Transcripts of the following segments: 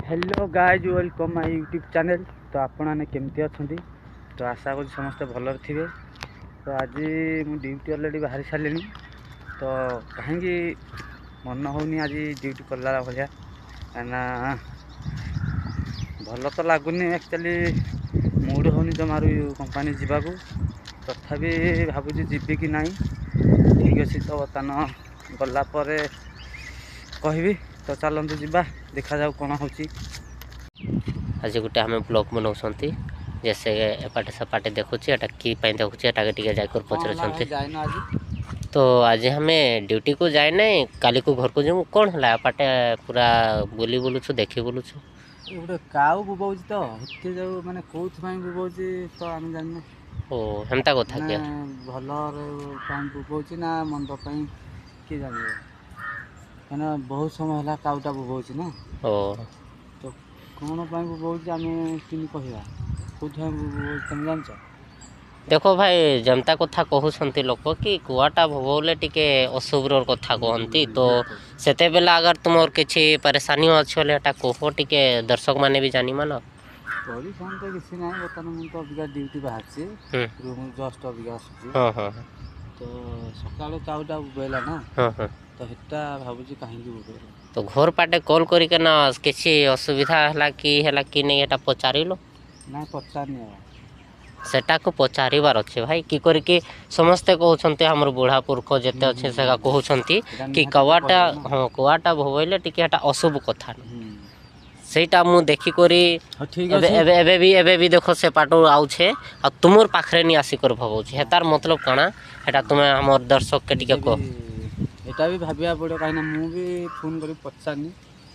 Hello guys, welcome my YouTube channel. ତ ଆପଣମାନେ କେମିତି ଅଛନ୍ତି? ତ ଆଶା କରୁଛି ସମସ୍ତେ ଭଲରେ ଥିବେ। ତ ଆଜି ମୁଁ ଡ୍ୟୁଟି ଅଲରେଡ଼ି ବାହାରି ସାରିଲିଣି। ତ କାହିଁକି ମନ ହେଉନି ଆଜି ଡ୍ୟୁଟି କଲା ଭଳିଆ, କାହିଁକିନା ଭଲ ତ ଲାଗୁନି। ଆକ୍ଚୁଆଲି ମୁଡ଼ ହେଉନି ଜମାରୁ କମ୍ପାନୀ ଯିବାକୁ। ତଥାପି ଭାବୁଛି ଯିବି କି ନାହିଁ। ଠିକ୍ ଅଛି, ତ ବର୍ତ୍ତମାନ ଗଲା ପରେ କହିବି। ତ ଚାଲନ୍ତୁ ଯିବା, ଦେଖାଯାଉ କ'ଣ ହେଉଛି। ଆଜି ଗୋଟେ ଆମେ ବ୍ଲଗ୍ ବନାଉଛନ୍ତି ଯେ ସେ ଏପାଟେ ସେପାଟେ ଦେଖୁଛି, ଏଟା କି ପାଇଁ ଦେଖୁଛି, ଏଟାକେ ଟିକେ ଯାଇକରି ପଚାରୁଛନ୍ତି। ଯାଇନ ଆଜି? ତ ଆଜି ଆମେ ଡ୍ୟୁଟିକୁ ଯାଇନାହିଁ, କାଲିକୁ ଘରକୁ ଯିବୁ। କ'ଣ ହେଲା, ଏପାଟେ ପୁରା ବୁଲି ବୁଲୁଛୁ, ଦେଖି ବୁଲୁଛୁ? ଗୋଟେ କାଉ ବୋବଉଛି, ତ ଏତେ ଯୋଉ ମାନେ କୋଉଥିପାଇଁ ବୋବଉଛି ତ ଆମେ ଜାଣିନୁ। ଓ, ହେନ୍ତା କଥା କି? ମାନେ ଭଲରେ ପାଇଁ ବୋବଉଛି ନା ମନ୍ଦ ପାଇଁ, କିଏ ଜାଣିବ? କାହିଁକିନା ବହୁତ ସମୟ ହେଲା କାଉଟା ବୋବଉଛି ନା। ଓ। ତ କ'ଣ ପାଇଁ ବୋବଉଛି, ଆମେ କେମିତି କହିବା? କୋଉଥିପାଇଁ ବୋବଉଛି, ତମେ ଜାଣିଛ? ଦେଖ ଭାଇ, ଯେନ୍ତା କଥା କହୁଛନ୍ତି ଲୋକ କି କୁଆଟା ଭୋବଲେ ଟିକେ ଅଶୁଭର କଥା କୁହନ୍ତି। ତ ସେତେବେଲେ ଅଗର ତୁମର କିଛି ପରେଶାନୀ ଅଛି ବୋଲେ ଏଟା କୁହ ଟିକେ, ଦର୍ଶକ ମାନେ ବି ଜାନିମା ନା। ପରିଶାନ ତ କିଛି ନାହିଁ। ବର୍ତ୍ତମାନ ମୁଁ ତ ଅବିକା ଡ୍ୟୁଟି ବାହାରିଛି, ରୁମ୍ ଜଷ୍ଟ ଅବିକା ଆସୁଛି। ହଁ ହଁ ତ ସକାଳୁ କାଉଟା ବୋବେଇଲା ନା। ହଁ ହଁ ତ ହେଟା ଭାବୁଛି କାହିଁକି ବୋବେଇଲା। ତ ଘର ପାଟେ କଲ୍ କରିକିନା କିଛି ଅସୁବିଧା ହେଲା କି ନାଇଁ, ଏଟା ପଚାରିଲ? ନାଇଁ, ପଚାରିନି ଆଉ। ସେଟାକୁ ପଚାରିବାର ଅଛି ଭାଇ। କି କରିକି ସମସ୍ତେ କହୁଛନ୍ତି, ଆମର ବୁଢ଼ା ପୁରଖ ଯେତେ ଅଛି ସେଟା କହୁଛନ୍ତି ସେଟା କି ନିହାତି ତ କବାଟା କହିବ ନା। ହଁ, କୁଆଟା ଭୋବଇଲେ ଟିକେ ଏଟା ଅଶୁଭ କଥା। ସେଇଟା ମୁଁ ଦେଖିକରି ହଉ, ଠିକ୍ ଏବେ ଅଛି। ଏବେ ବି ଦେଖ, ସେ ପାଟରୁ ଆଉଛେ ଆଉ ତୁମର ପାଖରେ ନି ଆସିକରି ଭବଉଛି। ହେତାର ମତଲବ କାଣା, ହେଟା ତୁମେ ଆମର ଦର୍ଶକକେ ଟିକେ ନିଜେ କହ। ବି ଏଇଟା ବି ଭାବିବାକୁ ପଡ଼ିବ, କାହିଁକିନା ମୁଁ ବି ଫୋନ୍ କରି ପଚାରିନି।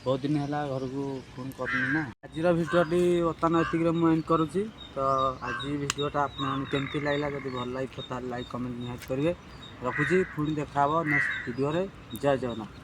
ବହୁତ ଦିନ ହେଲା ଘରକୁ ଫୋନ୍ କରିନି ନା। ଆଜିର ଭିଡ଼ିଓଟି ବର୍ତ୍ତମାନ ଏତିକିରେ ମୁଁ ଏଣ୍ଡ କରୁଛି। ତ ଆଜି ଭିଡ଼ିଓଟା ଆପଣମାନଙ୍କୁ କେମିତି ଲାଗିଲା? ଯଦି ଭଲ ଲାଗିଥିବ, ତାହେଲେ ଲାଇକ୍, କମେଣ୍ଟ ନିହାତି କରିବେ। ରଖୁଛି, ପୁଣି ଦେଖା ହେବ ନେକ୍ସଟ ଭିଡ଼ିଓରେ। ଜୟ ଜଗନ୍ନାଥ।